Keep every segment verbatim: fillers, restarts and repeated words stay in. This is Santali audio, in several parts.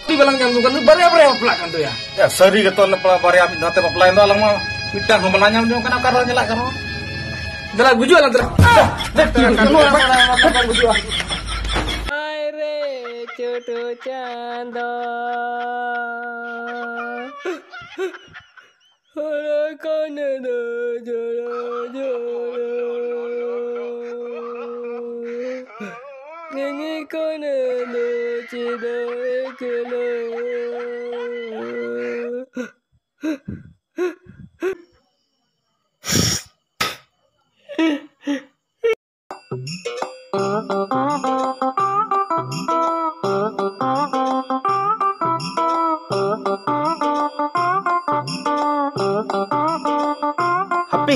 ᱛᱩᱭ ᱵᱟᱞᱟᱝ ᱧᱟᱢ ᱡᱚᱝ ᱠᱟᱱ, ᱵᱟᱨᱭᱟ ᱵᱟᱨᱭᱟ ᱵᱟᱯᱞᱟᱜ ᱠᱟᱱ ᱫᱚᱭᱟ᱾ ᱭᱟ, ᱥᱟᱹᱨᱤ ᱜᱮᱛᱚ, ᱞᱮᱯᱲᱟ ᱵᱟᱨᱭᱟ ᱢᱤᱫ ᱫᱷᱟᱣ ᱛᱮ ᱵᱟᱯᱞᱟᱭᱮᱱ ᱫᱚ, ᱟᱞᱟᱝ ᱢᱟ ᱢᱤᱫᱴᱟᱝ ᱦᱚᱸ ᱵᱟᱞᱟᱝ ᱧᱟᱢ ᱡᱚᱝ ᱠᱟᱱᱟ, ᱚᱠᱟ ᱨᱮ ᱧᱮᱞᱟᱜ ᱠᱟᱱᱟ? ᱫᱮᱞᱟ, ᱜᱩᱡᱩᱜ ᱟᱞᱟᱝ ᱫᱮᱞᱟ᱾ ᱫᱮᱞᱟ, ᱜᱩᱡᱩᱜ ᱟᱞᱟᱝ᱾ ᱦᱟᱭ ᱨᱮ ᱪᱩᱴᱩ ᱪᱟᱸᱫᱚ, ᱦᱚᱲ ᱠᱚᱱᱮ ᱫᱚ ᱡᱚᱲᱚ ᱡᱚᱲᱚ, ᱱᱤᱱᱤ ᱠᱚᱱᱮ ᱫᱚ ᱪᱮᱫᱚ ᱮᱠᱞᱚ᱾ ᱦᱟᱯᱮ,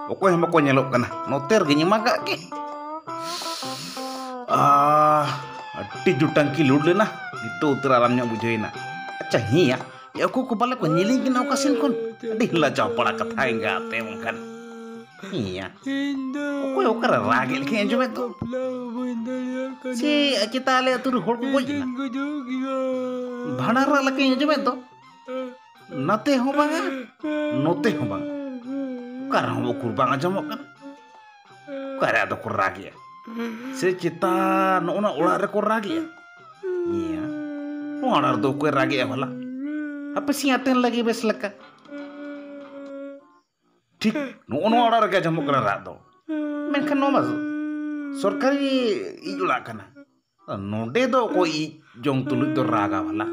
ᱚᱠᱚᱭ ᱦᱚᱸ ᱵᱟᱠᱚ ᱧᱮᱞᱚᱜ ᱠᱟᱱᱟ᱾ ᱱᱚᱛᱮ ᱨᱮᱜᱮᱧ ᱮᱢᱟ ᱠᱟᱜ ᱜᱮ᱾ ᱟᱦ, ᱟᱹᱰᱤ ᱡᱳᱨ ᱴᱟᱝᱠᱤ ᱞᱳᱰ ᱞᱮᱱᱟ, ᱱᱤᱛᱚᱜ ᱩᱛᱟᱹᱨ ᱟᱨᱟᱢ ᱧᱚᱜ ᱵᱩᱡᱷᱟᱹᱣ ᱮᱱᱟ᱾ ᱟᱪᱪᱷᱟ, ᱦᱮᱸᱭᱟ, ᱮ, ᱚᱠᱚᱭ ᱠᱚ ᱯᱟᱞᱮ ᱠᱚ ᱧᱮᱞᱤᱧ ᱠᱟᱱᱟ ᱚᱠᱟ ᱥᱮᱱ ᱠᱷᱚᱱ? ᱟᱹᱰᱤ ᱞᱟᱡᱟᱣ ᱯᱟᱲᱟ ᱠᱟᱛᱷᱟ ᱮᱸᱜᱟᱛᱮ ᱵᱟᱝᱠᱷᱟᱱ᱾ ᱦᱮᱸᱭᱟ, ᱚᱠᱚᱭ ᱚᱠᱟᱨᱮ ᱨᱟᱜ ᱮᱫ ᱞᱮᱠᱟᱧ ᱟᱸᱡᱚᱢᱮᱫ ᱫᱚ? ᱪᱮ ᱪᱮᱛᱟ ᱟᱞᱮ ᱟᱹᱛᱩ ᱨᱮ ᱦᱚᱲ ᱠᱚ ᱜᱚᱡ ᱮᱱᱟ? ᱵᱷᱟᱸᱰᱟᱱ ᱨᱟᱜ ᱞᱮᱠᱟᱧ ᱟᱸᱡᱚᱢᱮᱫ ᱫᱚ? ᱱᱟᱛᱮ ᱦᱚᱸ ᱵᱟᱝᱟ, ᱱᱚᱛᱮ ᱦᱚᱸ ᱵᱟᱝᱟ᱾ ᱚᱠᱟ ᱨᱮᱦᱚᱸ ᱩᱠᱩᱨ ᱵᱟᱝ ᱟᱸᱡᱚᱢᱚᱜ ᱠᱟᱱᱟ᱾ ᱚᱠᱟᱨᱮ ᱟᱫᱚ ᱠᱚ ᱨᱟᱜᱮᱜᱼᱟ? ᱥᱮ ᱪᱮᱛᱟ ᱱᱚᱜᱼᱚ ᱱᱟ ᱚᱲᱟᱜ ᱨᱮᱠᱚ ᱨᱟᱜᱮᱜᱼᱟ? ᱤᱭᱟᱹ, ᱱᱚᱣᱟ ᱚᱲᱟᱜ ᱨᱮᱫᱚ ᱚᱠᱚᱭ ᱨᱟᱜᱮᱜᱼᱟ ᱵᱷᱟᱞᱟ? ᱦᱟᱯᱮ ᱥᱮᱧ ᱟᱛᱮᱱ ᱞᱟᱹᱜᱤᱫ ᱵᱮᱥ ᱞᱮᱠᱟ᱾ ᱴᱷᱤᱠ ᱱᱚᱜᱼᱚ ᱱᱚᱣᱟ ᱚᱲᱟᱜ ᱨᱮᱜᱮ ᱟᱸᱡᱚᱢᱚᱜ ᱠᱟᱱᱟ ᱨᱟᱜ ᱫᱚ᱾ ᱢᱮᱱᱠᱷᱟᱱ ᱱᱚᱣᱟ ᱢᱟ ᱥᱚᱨᱠᱟᱨᱤ ᱤᱡ ᱚᱲᱟᱜ ᱠᱟᱱᱟ᱾ ᱱᱚᱰᱮ ᱫᱚ ᱚᱠᱚᱭ ᱤᱡ ᱡᱚᱝ ᱛᱩᱞᱩᱡ ᱫᱚ ᱨᱟᱜᱟ ᱵᱷᱟᱞᱟ?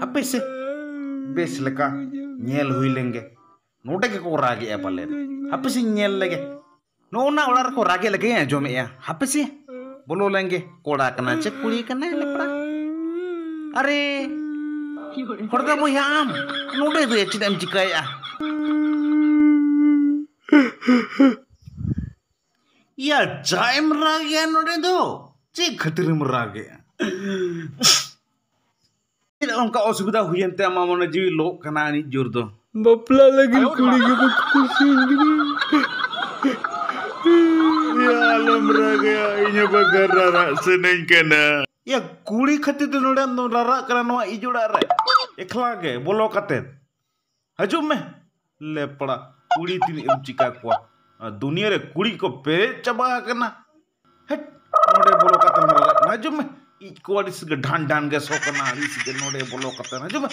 ᱦᱟᱯᱮ ᱥᱮ, ᱵᱮᱥ ᱞᱮᱠᱟ ᱧᱮᱞ ᱦᱩᱭ ᱞᱮᱱ ᱜᱮ᱾ ᱱᱚᱰᱮ ᱜᱮᱠᱚ ᱨᱟᱜᱮᱜᱼᱟ ᱯᱟᱞᱮᱱ᱾ ᱦᱟᱯᱮ ᱥᱮᱧ ᱧᱮᱞ ᱞᱮᱜᱮ᱾ ᱱᱚᱜᱼᱚ ᱱᱟ ᱚᱲᱟᱜ ᱨᱮᱠᱚ ᱨᱟᱜᱮᱫ ᱞᱮᱠᱟᱧ ᱟᱸᱡᱚᱢᱮᱜᱼᱟ᱾ ᱦᱟᱯᱮ ᱥᱮ, ᱵᱚᱞᱚ ᱞᱮᱱ ᱜᱮ᱾ ᱠᱚᱲᱟ ᱠᱟᱱᱟ ᱪᱮ ᱠᱩᱲᱤ ᱠᱟᱱᱟᱭ ᱞᱮᱯᱲᱟ? ᱟᱨᱮ, ᱦᱚᱲᱫᱟ ᱵᱚᱭᱦᱟ ᱟᱢ, ᱱᱚᱰᱮ ᱫᱚ ᱪᱮᱫ ᱮᱢ ᱪᱤᱠᱟᱹᱭᱮᱜᱼᱟ? ᱭᱟ, ᱪᱟ ᱮᱢ ᱨᱟᱜᱮᱜᱼᱟ ᱱᱚᱰᱮ ᱫᱚ? ᱪᱮᱫ ᱠᱷᱟᱹᱛᱤᱨᱮᱢ ᱨᱟᱜᱮᱜᱼᱟ? ᱪᱮᱫ ᱚᱱᱠᱟ ᱚᱥᱩᱵᱤᱫᱷᱟ ᱦᱩᱭᱮᱱ ᱛᱮ ᱟᱢᱟᱜ ᱢᱚᱱᱮ ᱡᱤᱣᱤ ᱞᱚᱜ ᱠᱟᱱᱟ ᱟᱹᱱᱤᱡ ᱡᱳᱨ ᱫᱚ? ᱵᱟᱯᱞᱟ ᱞᱟᱹᱜᱤᱫ ᱠᱩᱲᱤ ᱜᱮ ᱵᱟᱠᱚ ᱠᱩᱥᱤᱭᱟᱹᱧ ᱠᱟᱱᱟ᱾ ᱭᱟ, ᱟᱞᱚᱢ ᱨᱟᱜᱟ, ᱤᱧ ᱦᱚᱸ ᱵᱟᱜᱟᱱ ᱨᱟᱨᱟᱜ ᱥᱟᱱᱟᱧ ᱠᱟᱱᱟ᱾ ᱭᱟ, ᱠᱩᱲᱤ ᱠᱷᱟᱹᱛᱤᱨ ᱛᱮ ᱱᱚᱰᱮ ᱫᱚ ᱨᱟᱨᱟᱜ ᱠᱟᱱᱟ ᱱᱚᱣᱟ ᱤᱡ ᱚᱲᱟᱜ ᱨᱮ, ᱮᱠᱞᱟ ᱜᱮ ᱵᱚᱞᱚ ᱠᱟᱛᱮ? ᱦᱤᱡᱩᱜ ᱢᱮ᱾ ᱞᱮᱯᱲᱟ, ᱠᱩᱲᱤ ᱛᱤᱱᱟᱹᱜ ᱮᱢ ᱪᱤᱠᱟ ᱠᱚᱣᱟ? ᱟᱨ ᱫᱩᱱᱤᱭᱟᱹ ᱨᱮ ᱠᱩᱲᱤ ᱠᱚ ᱯᱮᱨᱮᱡ ᱪᱟᱵᱟ ᱟᱠᱟᱱᱟ᱾ ᱦᱮᱴ, ᱱᱚᱰᱮ ᱵᱚᱞᱚ ᱠᱟᱛᱮ ᱦᱚᱸ ᱨᱟᱜ ᱠᱟᱱᱟ᱾ ᱦᱤᱡᱩᱜ ᱢᱮ᱾ ᱤᱡ ᱠᱚ ᱟᱹᱰᱤ ᱥᱤ ᱜᱮ ᱰᱷᱟᱱ ᱰᱷᱟᱱ ᱜᱮ ᱥᱚ ᱠᱟᱱᱟ, ᱟᱹᱰᱤ ᱥᱤ ᱜᱮ ᱱᱚᱰᱮ ᱵᱚᱞᱚ ᱠᱟᱛᱮ᱾ ᱦᱤᱡᱩᱜ ᱢᱮ᱾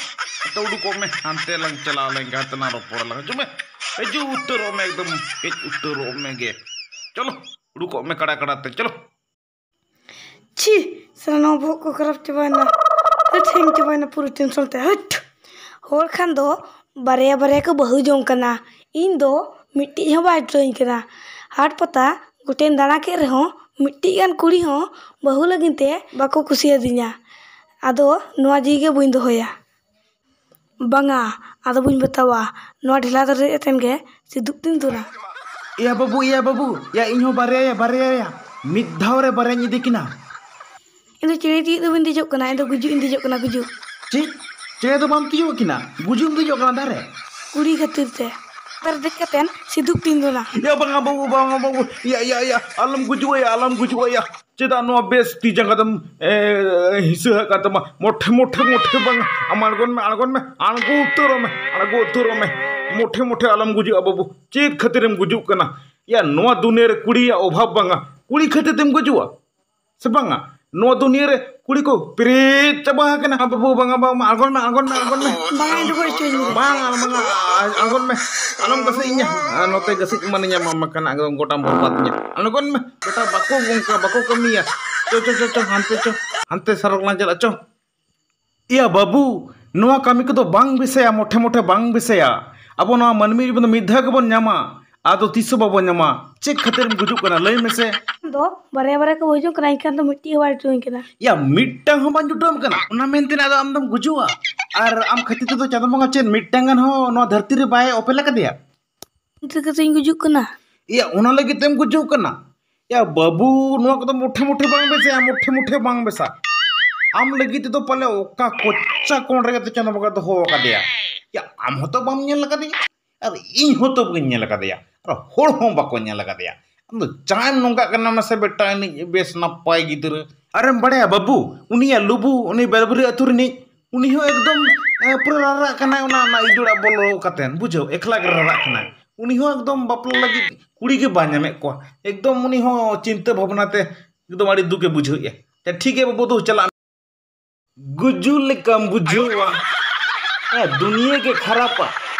ᱟᱪᱪᱷᱟ, ᱩᱰᱩᱠᱚᱜ ᱢᱮ, ᱦᱟᱱᱛᱮ ᱞᱟᱝ ᱪᱟᱞᱟᱣ ᱞᱮᱱ ᱜᱮ, ᱦᱟᱱᱛᱮ ᱞᱟᱝ ᱨᱚᱯᱚᱲ ᱞᱟᱝ᱾ ᱦᱤᱡᱩᱜ ᱢᱮ᱾ ᱦᱤᱡᱩᱜ ᱩᱛᱟᱹᱨᱚᱜ ᱢᱮ, ᱮᱠᱫᱚᱢ ᱦᱮᱡ ᱩᱛᱟᱹᱨᱚᱜ ᱢᱮ ᱜᱮ᱾ ᱪᱚᱞᱚ, ᱩᱰᱩᱠᱚᱜ ᱢᱮ ᱠᱟᱲᱟ ᱠᱟᱲᱟ ᱛᱮ, ᱪᱚᱞᱚ᱾ ᱪᱷᱤ, ᱥᱟᱞᱟ ᱱᱚᱣᱟ ᱵᱚᱦᱚᱜ ᱠᱚ ᱠᱷᱟᱨᱟᱯ ᱪᱟᱵᱟᱭᱮᱱᱟ᱾ ᱦᱟᱹᱴ, ᱦᱮᱝ ᱪᱟᱵᱟᱭᱮᱱᱟ ᱯᱩᱨᱟᱹ ᱴᱮᱱᱥᱚᱱ ᱛᱮ᱾ ᱦᱟᱹᱴ᱾ ᱦᱚᱲ ᱠᱷᱟᱱ ᱫᱚ ᱵᱟᱨᱭᱟ ᱵᱟᱨᱭᱟ ᱠᱚ ᱵᱟᱹᱦᱩ ᱡᱚᱝ ᱠᱟᱱᱟ, ᱤᱧ ᱫᱚ ᱢᱤᱫᱴᱤᱡ ᱦᱚᱸ ᱵᱟᱭ ᱴᱨᱟᱹᱭᱤᱧ ᱠᱟᱱᱟ᱾ ᱦᱟᱴ ᱯᱟᱛᱟ ᱜᱚᱴᱟᱧ ᱫᱟᱬᱟ ᱠᱮᱫ ᱨᱮᱦᱚᱸ ᱢᱤᱫᱴᱤᱡ ᱜᱟᱱ ᱠᱩᱲᱤ ᱦᱚᱸ ᱵᱟᱹᱦᱩ ᱞᱟᱹᱜᱤᱫ ᱛᱮ ᱵᱟᱠᱚ ᱠᱩᱥᱤᱭᱟᱫᱤᱧᱟ᱾ ᱟᱫᱚ ᱱᱚᱣᱟ ᱡᱤᱣᱤ ᱜᱮ ᱵᱟᱹᱧ ᱫᱚᱦᱚᱭᱟ᱾ ᱵᱟᱝᱟ, ᱟᱫᱚ ᱵᱟᱹᱧ ᱵᱟᱛᱟᱣᱟ᱾ ᱱᱚᱣᱟ ᱰᱷᱮᱞᱟ ᱫᱚ ᱨᱮᱡ ᱟᱛᱮᱱ ᱜᱮ ᱥᱤᱫᱩᱯ ᱛᱤᱧ ᱫᱩᱞᱟ᱾ ᱮᱭᱟ ᱵᱟᱹᱵᱩ, ᱮᱭᱟ ᱵᱟᱹᱵᱩ, ᱮᱭᱟ ᱤᱧ ᱦᱚᱸ ᱵᱟᱨᱭᱟᱭᱟ, ᱵᱟᱨᱭᱟᱭᱟ᱾ ᱢᱤᱫ ᱫᱷᱟᱣ ᱨᱮ ᱵᱟᱨᱭᱟᱧ ᱤᱫᱤ ᱠᱤᱱᱟ᱾ ᱤᱧ ᱫᱚ ᱪᱮᱬᱮ ᱛᱤᱭᱳᱜ ᱫᱚ ᱵᱟᱹᱧ ᱫᱮᱡᱚᱜ ᱠᱟᱱᱟ, ᱤᱧ ᱫᱚ ᱜᱩᱡᱩᱜ ᱤᱧ ᱫᱮᱡᱚᱜ ᱠᱟᱱᱟ, ᱜᱩᱡᱩᱜ᱾ ᱪᱮᱫ? ᱪᱮᱬᱮ ᱫᱚ ᱵᱟᱢ ᱛᱤᱭᱳᱜ ᱠᱤᱱᱟ? ᱜᱩᱡᱩᱜ ᱮᱢ ᱫᱮᱡᱚᱜ ᱠᱟᱱᱟ ᱫᱟᱨᱮ? ᱠᱩᱲᱤ ᱠᱷᱟᱹᱛᱤᱨ ᱛᱮ᱾ ᱫᱟᱨᱮ ᱫᱮᱡ ᱠᱟᱛᱮᱱ ᱥᱤᱫᱩᱯ ᱛᱤᱧ ᱫᱩᱞᱟ᱾ ᱮᱭᱟ ᱵᱟᱝᱟ ᱵᱟᱹᱵᱩ, ᱵᱟᱝᱟ ᱵᱟᱹᱵᱩ, ᱮᱭᱟ, ᱮᱭᱟ, ᱮᱭᱟ, ᱟᱞᱚᱢ ᱜᱩᱡᱩᱜᱼᱟ, ᱮᱭᱟ, ᱟᱞᱚᱢ ᱜᱩᱡᱩᱜᱼᱟ, ᱮᱭᱟ᱾ ᱪᱮᱫᱟᱜ ᱱᱚᱣᱟ ᱵᱮᱥ ᱛᱤ ᱡᱟᱸᱜᱟ ᱫᱚᱢ, ᱮ, ᱦᱤᱥᱟᱹ ᱟᱠᱟᱫ ᱛᱟᱢᱟ? ᱢᱚᱴᱷᱮ, ᱢᱚᱴᱷᱮ, ᱢᱚᱴᱷᱮ ᱵᱟᱝ᱾ ᱟᱢ ᱟᱬᱜᱚᱱ ᱢᱮ, ᱟᱬᱜᱚᱱ ᱢᱮ, ᱟᱬᱜᱚ ᱩᱛᱟᱹᱨᱚᱜ ᱢᱮ, ᱟᱬᱜᱚ ᱩᱛᱟᱹᱨᱚᱜ ᱢᱮ᱾ ᱢᱚᱴᱷᱮ, ᱢᱚᱴᱷᱮ ᱟᱞᱚᱢ ᱜᱩᱡᱩᱜᱼᱟ ᱵᱟᱹᱵᱩ᱾ ᱪᱮᱫ ᱠᱷᱟᱹᱛᱤᱨᱮᱢ ᱜᱩᱡᱩᱜ ᱠᱟᱱᱟ? ᱭᱟ, ᱱᱚᱣᱟ ᱫᱩᱱᱤᱭᱟᱹ ᱨᱮ ᱠᱩᱲᱤᱭᱟᱜ ᱚᱵᱷᱟᱵᱽ ᱵᱟᱝᱟ᱾ ᱠᱩᱲᱤ ᱠᱷᱟᱹᱛᱤᱨ ᱛᱮᱢ ᱜᱩᱡᱩᱜᱼᱟ ᱥᱮ ᱵᱟᱝᱟ? ᱱᱚᱣᱟ ᱫᱩᱱᱤᱭᱟᱹ ᱨᱮ ᱠᱩᱲᱤ ᱠᱚ ᱯᱮᱨᱮᱡ ᱪᱟᱵᱟ ᱟᱠᱟᱱᱟ᱾ ᱵᱟᱹᱵᱩ, ᱵᱟᱝᱟ, ᱵᱟᱝᱟ, ᱟᱬᱜᱚᱱ ᱢᱮ, ᱟᱬᱜᱚᱱ ᱢᱮ, ᱟᱬᱜᱚᱱ ᱢᱮ᱾ ᱵᱟᱝᱟ, ᱤᱧ ᱫᱚ ᱜᱚᱡ ᱦᱚᱪᱚᱧ ᱢᱮ᱾ ᱵᱟᱝ, ᱟᱬᱜᱚᱱ ᱢᱮ, ᱟᱞᱚᱢ ᱜᱟᱥᱮᱡ ᱤᱧᱟ᱾ ᱟᱨ ᱱᱚᱛᱮ ᱜᱟᱥᱮᱡ ᱮᱢᱟᱱᱤᱧᱟ, ᱢᱟ, ᱢᱟ, ᱠᱟᱱᱟ, ᱮᱠᱫᱚᱢ ᱜᱚᱴᱟᱢ ᱵᱚᱨᱵᱟᱫᱤᱧᱟ᱾ ᱟᱬᱜᱚᱱ ᱢᱮ, ᱵᱮᱴᱟ, ᱵᱟᱠᱚ ᱚᱱᱠᱟ ᱵᱟᱠᱚ ᱠᱟᱹᱢᱤᱭᱟ᱾ ᱪᱚ, ᱪᱚ, ᱪᱚ, ᱪᱚ, ᱦᱟᱱᱛᱮ ᱪᱚ, ᱦᱟᱱᱛᱮ ᱥᱟᱨᱚᱠ ᱞᱟᱝ ᱪᱟᱞᱟᱜᱼᱟ, ᱪᱚ᱾ ᱤᱭᱟ ᱵᱟᱹᱵᱩ, ᱱᱚᱣᱟ ᱠᱟᱹᱢᱤ ᱠᱚᱫᱚ ᱵᱟᱝ ᱵᱮᱥᱟᱭᱟ, ᱢᱚᱴᱷᱮ ᱢᱚᱴᱷᱮ ᱵᱟᱝ ᱵᱮᱥᱟᱭᱟ᱾ ᱟᱵᱚ ᱱᱚᱣᱟ ᱢᱟᱹᱱᱢᱤ ᱡᱤᱵᱚᱱ ᱫᱚ ᱢᱤᱫ ᱫᱷᱟᱣ ᱜᱮᱵᱚᱱ ᱧᱟᱢᱟ, ᱟᱫᱚ ᱛᱤᱥ ᱦᱚᱸ ᱵᱟᱵᱚᱱ ᱧᱟᱢᱟ᱾ ᱪᱮᱫ ᱠᱷᱟᱹᱛᱤᱨᱮᱢ ᱜᱩᱡᱩᱜ ᱠᱟᱱᱟ, ᱞᱟᱹᱭ ᱢᱮᱥᱮ? ᱫᱚ ᱵᱟᱨᱭᱟ ᱵᱟᱨᱭᱟ ᱠᱚ ᱦᱤᱡᱩᱜ ᱠᱟᱱᱟ, ᱮᱱᱠᱷᱟᱱ ᱫᱚ ᱢᱤᱫᱴᱤᱡ ᱦᱚᱸ ᱵᱟᱭ ᱴᱩᱭᱤᱧ ᱠᱟᱱᱟ᱾ ᱭᱟ, ᱢᱤᱫᱴᱟᱝ ᱦᱚᱸ ᱵᱟᱝ ᱡᱩᱴᱟᱹᱣᱟᱢ ᱠᱟᱱᱟ, ᱚᱱᱟ ᱢᱮᱱᱛᱮ ᱟᱫᱚ ᱟᱢ ᱫᱚᱢ ᱜᱩᱡᱩᱜᱼᱟ? ᱟᱨ ᱟᱢ ᱠᱷᱟᱹᱛᱤᱨ ᱛᱮᱫᱚ ᱪᱟᱸᱫᱚ ᱵᱚᱸᱜᱟ ᱪᱮᱫ ᱢᱤᱫᱴᱟᱝ ᱜᱟᱱ ᱦᱚᱸ ᱱᱚᱣᱟ ᱫᱷᱟᱹᱨᱛᱤ ᱨᱮ ᱵᱟᱭ ᱚᱯᱮᱞ ᱟᱠᱟᱫᱮᱭᱟ? ᱤᱱᱠᱟᱹ ᱠᱟᱛᱮᱧ ᱜᱩᱡᱩᱜ ᱠᱟᱱᱟ᱾ ᱤᱭᱟ, ᱚᱱᱟ ᱞᱟᱹᱜᱤᱫ ᱛᱮᱢ ᱜᱩᱡᱩᱜ ᱠᱟᱱᱟ? ᱭᱟ ᱵᱟᱹᱵᱩ, ᱱᱚᱣᱟ ᱠᱚᱫᱚ ᱢᱩᱴᱷᱮ ᱢᱩᱴᱷᱮ ᱵᱟᱝ ᱵᱮᱥᱟ, ᱢᱩᱴᱷᱮ ᱢᱩᱴᱷᱮ ᱵᱟᱝ ᱵᱮᱥᱟ᱾ ᱟᱢ ᱞᱟᱹᱜᱤᱫ ᱛᱮᱫᱚ ᱯᱟᱞᱮ ᱚᱠᱟ ᱠᱚᱪᱟ ᱠᱚᱬ ᱨᱮᱜᱮ ᱛᱚ ᱪᱟᱸᱫᱚ ᱵᱚᱸᱜᱟ ᱫᱚᱦᱚ ᱟᱠᱟᱫᱮᱭᱟ᱾ ᱭᱟ, ᱟᱢ ᱦᱚᱸᱛᱚ ᱵᱟᱢ ᱧᱮᱞ ᱟᱠᱟᱫᱮᱭᱟ, ᱟᱨ ᱤᱧ ᱦᱚᱸᱛᱚ ᱵᱟᱹᱧ ᱧᱮᱞ ᱟᱠᱟᱫᱮᱭᱟ, ᱟᱨ ᱦᱚᱲ ᱦᱚᱸ ᱵᱟᱠᱚ ᱧᱮᱞ ᱟᱠᱟᱫᱮᱭᱟ᱾ ᱟᱢ ᱫᱚ ᱪᱟᱭᱮᱢ ᱱᱚᱝᱠᱟᱜ ᱠᱟᱱᱟ ᱢᱟᱥᱮ ᱵᱮᱴᱟ, ᱤᱱᱤᱡ ᱵᱮᱥ ᱱᱟᱯᱟᱭ ᱜᱤᱫᱽᱨᱟᱹ᱾ ᱟᱨᱮᱢ ᱵᱟᱲᱟᱭᱟ ᱵᱟᱹᱵᱩ, ᱩᱱᱤᱭᱟᱜ ᱞᱩᱵᱩ, ᱩᱱᱤ ᱵᱮᱞᱵᱟᱹᱨᱤ ᱟᱹᱛᱩ ᱨᱤᱱᱤᱡ, ᱩᱱᱤ ᱦᱚᱸ ᱮᱠᱫᱚᱢ, ᱮ, ᱯᱩᱨᱟᱹ ᱨᱟᱨᱟᱜ ᱠᱟᱱᱟᱭ ᱚᱱᱟ, ᱚᱱᱟ ᱤᱡ ᱚᱲᱟᱜ ᱵᱚᱞᱚ ᱠᱟᱛᱮᱱ, ᱵᱩᱡᱷᱟᱹᱣ, ᱮᱠᱞᱟ ᱜᱮ ᱨᱟᱨᱟᱜ ᱠᱟᱱᱟᱭ᱾ ᱩᱱᱤ ᱦᱚᱸ ᱮᱠᱫᱚᱢ ᱵᱟᱯᱞᱟ ᱞᱟᱹᱜᱤᱫ ᱠᱩᱲᱤ ᱜᱮ ᱵᱟᱭ ᱧᱟᱢᱮᱫ ᱠᱚᱣᱟ᱾ ᱮᱠᱫᱚᱢ ᱩᱱᱤ ᱦᱚᱸ ᱪᱤᱱᱛᱟᱹ ᱵᱷᱟᱵᱽᱱᱟ ᱛᱮ ᱮᱠᱫᱚᱢ ᱟᱹᱰᱤ ᱫᱩᱠᱮ ᱵᱩᱡᱷᱟᱹᱣᱮᱫᱼᱟ᱾ ᱛᱮ ᱴᱷᱤᱠ ᱜᱮᱭᱟ ᱵᱟᱹᱵᱩ, ᱫᱩ ᱪᱟᱞᱟᱜ ᱢᱮ᱾ ᱜᱩᱡᱩᱜ ᱞᱮᱠᱟᱢ ᱵᱩᱡᱷᱟᱹᱣᱟ᱾ ᱦᱮᱸ, ᱫᱩᱱᱤᱭᱟᱹ ᱜᱮ ᱠᱷᱟᱨᱟᱯᱟ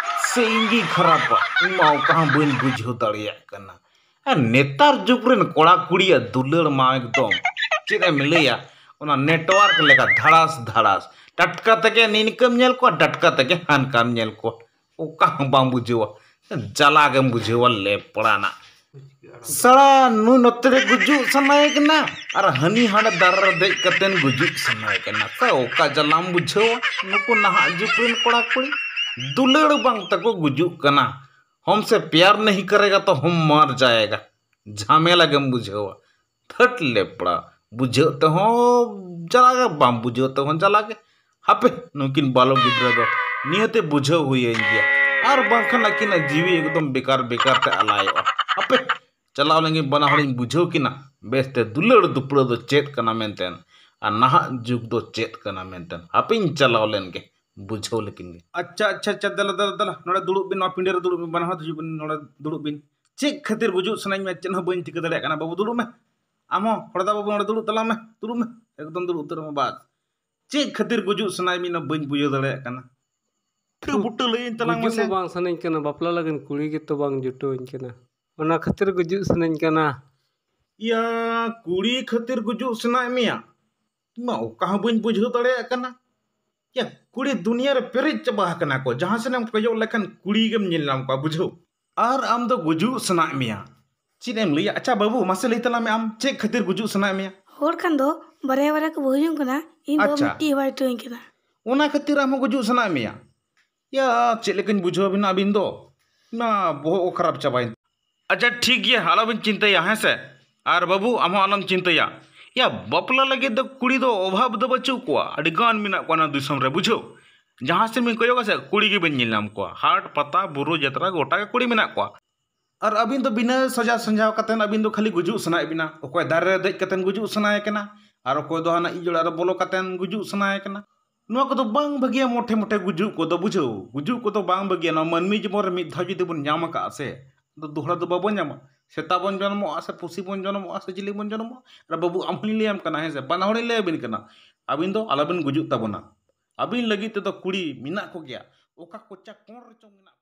ᱥᱮ ᱤᱧ ᱜᱤᱧ ᱠᱷᱟᱨᱟᱯᱟ, ᱤᱧ ᱢᱟ ᱚᱠᱟ ᱦᱚᱸ ᱵᱟᱹᱧ ᱵᱩᱡᱷᱟᱹᱣ ᱫᱟᱲᱮᱭᱟᱜ ᱠᱟᱱᱟ᱾ ᱟᱨ ᱱᱮᱛᱟᱨ ᱡᱩᱜᱽ ᱨᱮᱱ ᱠᱚᱲᱟ ᱠᱩᱲᱤᱭᱟᱜ ᱫᱩᱞᱟᱹᱲ ᱢᱟ ᱮᱠᱫᱚᱢ ᱪᱮᱫ ᱮᱢ ᱞᱟᱹᱭᱟ, ᱚᱱᱟ network ᱞᱮᱠᱟ ᱫᱷᱟᱲᱟᱥ ᱫᱷᱟᱲᱟᱥ᱾ ᱴᱟᱴᱠᱟ ᱛᱮᱜᱮ ᱱᱤᱱᱠᱟᱹᱢ ᱧᱮᱞ ᱠᱚᱣᱟ, ᱴᱟᱴᱠᱟ ᱛᱮᱜᱮ ᱦᱟᱱᱠᱟᱢ ᱧᱮᱞ ᱠᱚᱣᱟ᱾ ᱚᱠᱟ ᱦᱚᱸ ᱵᱟᱢ ᱵᱩᱡᱷᱟᱹᱣᱟ, ᱡᱟᱞᱟ ᱜᱮᱢ ᱵᱩᱡᱷᱟᱹᱣᱟ ᱞᱮᱯᱲᱟᱱᱟᱜ᱾ ᱥᱟᱲᱟ ᱱᱩᱭ ᱱᱚᱛᱮ ᱨᱮ ᱜᱩᱡᱩᱜ ᱥᱟᱱᱟᱭᱮ ᱠᱟᱱᱟ ᱟᱨ ᱦᱟᱹᱱᱤ ᱦᱟᱸᱰᱮ ᱫᱟᱨᱮ ᱨᱮ ᱫᱮᱡ ᱠᱟᱛᱮᱱ ᱜᱩᱡᱩᱜ ᱥᱟᱱᱟᱭᱮ ᱠᱟᱱᱟ᱾ ᱥᱟ ᱚᱠᱟ ᱡᱟᱞᱟᱢ ᱵᱩᱡᱷᱟᱹᱣᱟ? ᱱᱩᱠᱩ ᱱᱟᱦᱟᱜ ᱡᱩᱜᱽ ᱨᱮᱱ ᱠᱚᱲᱟ ᱠᱩᱲᱤ ᱫᱩᱞᱟᱹᱲ ᱵᱟᱝ ᱛᱟᱠᱚ ᱜᱩᱡᱩᱜ ᱠᱟᱱᱟ᱾ ᱦᱚᱢᱥᱮ ᱯᱭᱟᱨ ᱱᱟᱦᱤ ᱠᱟᱨᱮᱜᱟ ᱛᱚ ᱦᱚᱢ ᱢᱟᱨ ᱡᱟᱭᱮᱜᱟ᱾ ᱡᱷᱟᱢᱮᱞᱟ ᱜᱮᱢ ᱵᱩᱡᱷᱟᱹᱣᱟ᱾ ᱛᱷᱟᱹᱴ ᱞᱮᱯᱲᱟ, ᱵᱩᱡᱷᱟᱹᱣ ᱛᱮᱦᱚᱸ ᱡᱟᱞᱟ ᱜᱮ, ᱵᱟᱢ ᱵᱩᱡᱷᱟᱹᱣ ᱛᱮᱦᱚᱸ ᱡᱟᱞᱟ ᱜᱮ᱾ ᱦᱟᱯᱮ, ᱱᱩᱠᱤᱱ ᱵᱟᱞᱚᱠ ᱜᱤᱫᱽᱨᱟᱹ ᱫᱚ ᱱᱤᱦᱟᱹᱛᱮ ᱵᱩᱡᱷᱟᱹᱣ ᱦᱩᱭᱟᱹᱧ ᱜᱮᱭᱟ, ᱟᱨ ᱵᱟᱝᱠᱷᱟᱱ ᱟᱹᱠᱤᱱᱟᱜ ᱡᱤᱣᱤ ᱮᱠᱫᱚᱢ ᱵᱮᱠᱟᱨ ᱵᱮᱠᱟᱨ ᱛᱮ ᱟᱞᱟᱭᱚᱜᱼᱟ᱾ ᱦᱟᱯᱮ, ᱪᱟᱞᱟᱣ ᱞᱮᱱᱜᱤᱧ, ᱵᱟᱱᱟ ᱦᱚᱲᱤᱧ ᱵᱩᱡᱷᱟᱹᱣ ᱠᱤᱱᱟ ᱵᱮᱥᱛᱮ, ᱫᱩᱞᱟᱹᱲ ᱫᱩᱯᱲᱟᱹ ᱫᱚ ᱪᱮᱫ ᱠᱟᱱᱟ ᱢᱮᱱᱛᱮ, ᱟᱨ ᱱᱟᱦᱟᱜ ᱡᱩᱜᱽ ᱫᱚ ᱪᱮᱫ ᱠᱟᱱᱟ ᱢᱮᱱᱛᱮ᱾ ᱦᱟᱯᱮᱧ ᱪᱟᱞᱟᱣ ᱞᱮᱱ ᱜᱮ, ᱵᱩᱡᱷᱟᱹᱣ ᱞᱮᱠᱤᱱ ᱜᱮ᱾ ᱟᱪᱪᱷᱟ, ᱟᱪᱪᱷᱟ, ᱟᱪᱪᱷᱟ, ᱫᱮᱞᱟ, ᱫᱮᱞᱟ, ᱫᱮᱞᱟ, ᱱᱚᱰᱮ ᱫᱩᱲᱩᱵ ᱵᱤᱱ, ᱱᱚᱣᱟ ᱯᱤᱸᱰᱟᱹ ᱨᱮ ᱫᱩᱲᱩᱵ ᱵᱤᱱ, ᱵᱟᱱᱟ ᱦᱚᱲ ᱦᱤᱡᱩᱜ ᱵᱤᱱ, ᱱᱚᱰᱮ ᱫᱩᱲᱩᱵ ᱵᱤᱱ᱾ ᱪᱮᱫ ᱠᱷᱟᱹᱛᱤᱨ ᱜᱩᱡᱩᱜ ᱥᱟᱱᱟᱧ ᱢᱮ, ᱪᱮᱫ ᱦᱚᱸ ᱵᱟᱹᱧ ᱴᱷᱤᱠᱟᱹ ᱫᱟᱲᱮᱭᱟᱜ ᱠᱟᱱᱟ᱾ ᱵᱟᱹᱵᱩ, ᱫᱩᱲᱩᱵ ᱢᱮ᱾ ᱟᱢ ᱦᱚᱸ ᱦᱚᱲ ᱫᱟ ᱵᱟᱹᱵᱩ, ᱱᱚᱰᱮ ᱫᱩᱲᱩᱵ ᱛᱟᱞᱟᱝ ᱢᱮ, ᱫᱩᱲᱩᱵ ᱢᱮ, ᱮᱠᱫᱚᱢ ᱫᱩᱲᱩᱵ ᱩᱛᱟᱹᱨᱚᱜ ᱢᱮ, ᱵᱟᱥ᱾ ᱪᱮᱫ ᱠᱷᱟᱹᱛᱤᱨ ᱜᱩᱡᱩᱜ ᱥᱟᱱᱟᱭᱮᱫ ᱢᱮᱭᱟ, ᱵᱟᱹᱧ ᱵᱩᱡᱷᱟᱹᱣ ᱫᱟᱲᱮᱭᱟᱜ ᱠᱟᱱᱟ᱾ ᱵᱩᱴᱟᱹ, ᱵᱩᱴᱟᱹ ᱞᱟᱹᱭᱟᱹᱧ ᱛᱟᱞᱟᱝ ᱜᱩᱡᱩᱜ ᱢᱮᱥᱮ᱾ ᱢᱟ ᱵᱟᱝ ᱥᱟᱱᱟᱧ ᱠᱟᱱᱟ, ᱵᱟᱯᱞᱟ ᱞᱟᱹᱜᱤᱫ ᱠᱩᱲᱤ ᱜᱮᱛᱚ ᱵᱟᱝ ᱡᱩᱴᱟᱹᱣᱟᱹᱧ ᱠᱟᱱᱟ, ᱚᱱᱟ ᱠᱷᱟᱹᱛᱤᱨ ᱜᱩᱡᱩᱜ ᱥᱟᱱᱟᱧ ᱠᱟᱱᱟ᱾ ᱭᱟ, ᱠᱩᱲᱤ ᱠᱷᱟᱹᱛᱤᱨ ᱜᱩᱡᱩᱜ ᱥᱟᱱᱟᱭᱮᱫ ᱢᱮᱭᱟ? ᱤᱧ ᱢᱟ ᱚᱠᱟ ᱦᱚᱸ ᱵᱟᱹᱧ ᱵᱩᱡᱷᱟᱹᱣ ᱫᱟᱲᱮᱭᱟᱜ ᱠᱟᱱᱟ᱾ ᱭᱟ, ᱠᱩᱲᱤ ᱫᱩᱱᱤᱭᱟᱹ ᱨᱮ ᱯᱮᱨᱮᱡ ᱪᱟᱵᱟ ᱟᱠᱟᱱᱟ ᱠᱚ, ᱡᱟᱦᱟᱸ ᱥᱮᱫ ᱮᱢ ᱠᱚᱭᱚᱜ ᱞᱮᱠᱷᱟᱱ ᱠᱩᱲᱤ ᱜᱮᱢ ᱧᱮᱞ ᱧᱟᱢ ᱠᱚᱣᱟ, ᱵᱩᱡᱷᱟᱹᱣ᱾ ᱟᱨ ᱟᱢ ᱫᱚ ᱜᱩᱡᱩᱜ ᱥᱟᱱᱟᱭᱮᱫ ᱢᱮᱭᱟ, ᱪᱮᱫ ᱮᱢ ᱞᱟᱹᱭᱟ? ᱟᱪᱪᱷᱟ ᱵᱟᱹᱵᱩ, ᱢᱟᱥᱮ ᱞᱟᱹᱭ ᱛᱟᱞᱟᱝ ᱢᱮ, ᱟᱢ ᱪᱮᱫ ᱠᱷᱟᱹᱛᱤᱨ ᱜᱩᱡᱩᱜ ᱥᱟᱱᱟᱭᱮᱫ ᱢᱮᱭᱟ? ᱦᱚᱲ ᱠᱷᱟᱱ ᱫᱚ ᱵᱟᱨᱭᱟ ᱵᱟᱨᱭᱟ ᱠᱚ ᱵᱟᱹᱦᱩ ᱡᱚᱝ ᱠᱟᱱᱟ, ᱤᱧ ᱫᱚ ᱟᱪᱪᱷᱟ᱾ ᱢᱤᱫᱴᱤᱡ ᱦᱚᱸ ᱵᱟᱭ ᱴᱷᱤᱠᱟᱹᱧ ᱠᱟᱱᱟ᱾ ᱚᱱᱟ ᱠᱷᱟᱹᱛᱤᱨ ᱟᱢ ᱦᱚᱸ ᱜᱩᱡᱩᱜ ᱥᱟᱱᱟᱭᱮᱫ ᱢᱮᱭᱟ? ᱭᱟ, ᱪᱮᱫ ᱞᱮᱠᱟᱧ ᱵᱩᱡᱷᱟᱹᱣ ᱟᱵᱤᱱᱟ ᱟᱹᱵᱤᱱ ᱫᱚ? ᱚᱱᱟ ᱵᱚᱦᱚᱜ ᱠᱚ ᱠᱷᱟᱨᱟᱯ ᱪᱟᱵᱟᱭᱮᱱ᱾ ᱟᱪᱪᱷᱟ, ᱴᱷᱤᱠ ᱜᱮᱭᱟ, ᱟᱞᱚᱵᱤᱱ ᱪᱤᱱᱛᱟᱹᱭᱟ, ᱦᱮᱸ ᱥᱮ? ᱟᱨ ᱵᱟᱹᱵᱩ, ᱟᱢ ᱦᱚᱸ ᱟᱞᱚᱢ ᱪᱤᱱᱛᱟᱹᱭᱟ᱾ ᱭᱟ, ᱵᱟᱯᱞᱟ ᱞᱟᱹᱜᱤᱫ ᱫᱚ ᱠᱩᱲᱤ ᱫᱚ ᱚᱵᱷᱟᱵᱽ ᱫᱚ ᱵᱟᱹᱪᱩᱜ ᱠᱚᱣᱟ, ᱟᱹᱰᱤ ᱜᱟᱱ ᱢᱮᱱᱟᱜ ᱠᱚᱣᱟ ᱱᱚᱣᱟ ᱫᱤᱥᱚᱢ ᱨᱮ, ᱵᱩᱡᱷᱟᱹᱣ᱾ ᱡᱟᱦᱟᱸ ᱥᱮᱫ ᱵᱤᱱ ᱠᱚᱭᱚᱜᱟ ᱥᱮ, ᱠᱩᱲᱤ ᱜᱮᱵᱤᱱ ᱧᱮᱞ ᱧᱟᱢ ᱠᱚᱣᱟ᱾ ᱦᱟᱴ, ᱯᱟᱛᱟ, ᱵᱩᱨᱩ, ᱡᱟᱛᱨᱟ, ᱜᱚᱴᱟ ᱜᱮ ᱠᱩᱲᱤ ᱢᱮᱱᱟᱜ ᱠᱚᱣᱟ᱾ ᱟᱨ ᱟᱹᱵᱤᱱ ᱫᱚ ᱵᱤᱱᱟᱹ ᱥᱟᱡᱟᱣ ᱥᱟᱡᱟᱣ ᱠᱟᱛᱮᱱ ᱟᱹᱵᱤᱱ ᱫᱚ ᱠᱷᱟᱹᱞᱤ ᱜᱩᱡᱩᱜ ᱥᱟᱱᱟᱭᱮᱫ ᱵᱤᱱᱟ᱾ ᱚᱠᱚᱭ ᱫᱟᱨᱮ ᱨᱮ ᱫᱮᱡ ᱠᱟᱛᱮᱱ ᱜᱩᱡᱩᱜ ᱥᱟᱱᱟᱭᱮ ᱠᱟᱱᱟ, ᱟᱨ ᱚᱠᱚᱭ ᱫᱚ ᱦᱟᱱᱟ ᱤᱡ ᱚᱲᱟᱜ ᱨᱮ ᱵᱚᱞᱚ ᱠᱟᱛᱮᱱ ᱜᱩᱡᱩᱜ ᱥᱟᱱᱟᱭᱮ ᱠᱟᱱᱟ᱾ ᱱᱚᱣᱟ ᱠᱚᱫᱚ ᱵᱟᱝ ᱵᱷᱟᱹᱜᱤᱭᱟ ᱢᱚᱴᱷᱮ ᱢᱚᱴᱷᱮ ᱜᱩᱡᱩᱜ ᱠᱚᱫᱚ, ᱵᱩᱡᱷᱟᱹᱣ᱾ ᱜᱩᱡᱩᱜ ᱠᱚᱫᱚ ᱵᱟᱝ ᱵᱷᱟᱹᱜᱤᱭᱟ᱾ ᱱᱚᱣᱟ ᱢᱟᱹᱱᱢᱤ ᱡᱤᱵᱚᱱ ᱨᱮ ᱢᱤᱫ ᱫᱷᱟᱣ ᱡᱩᱫᱤ ᱵᱚᱱ ᱧᱟᱢ ᱟᱠᱟᱫᱼᱟ ᱥᱮ, ᱟᱫᱚ ᱫᱚᱦᱲᱟ ᱫᱚ ᱵᱟᱵᱚᱱ ᱧᱟᱢᱟ᱾ ᱥᱮᱛᱟ ᱵᱚᱱ ᱡᱚᱱᱢᱚᱜᱼᱟ ᱥᱮ ᱯᱩᱥᱤ ᱵᱚᱱ ᱡᱚᱱᱢᱚᱜᱼᱟ ᱥᱮ ᱪᱤᱞᱤ ᱵᱚᱱ ᱡᱚᱱᱢᱚᱜᱼᱟ? ᱟᱨ ᱵᱟᱹᱵᱩ, ᱟᱢ ᱦᱚᱸᱧ ᱞᱟᱹᱭᱟᱢ ᱠᱟᱱᱟ, ᱦᱮᱸ ᱥᱮ? ᱵᱟᱱᱟ ᱦᱚᱲᱤᱧ ᱞᱟᱹᱭᱟᱵᱤᱱ ᱠᱟᱱᱟ, ᱟᱹᱵᱤᱱ ᱫᱚ ᱟᱞᱚᱵᱤᱱ ᱜᱩᱡᱩᱜ ᱛᱟᱵᱚᱱᱟ᱾ ᱟᱹᱵᱤᱱ ᱞᱟᱹᱜᱤᱫ ᱛᱮᱫᱚ ᱠᱩᱲᱤ ᱢᱮᱱᱟᱜ ᱠᱚᱜᱮᱭᱟ, ᱚᱠᱟ ᱠᱚᱪᱟ ᱠᱚᱬ ᱨᱮᱪᱚᱝ ᱢᱮᱱᱟᱜ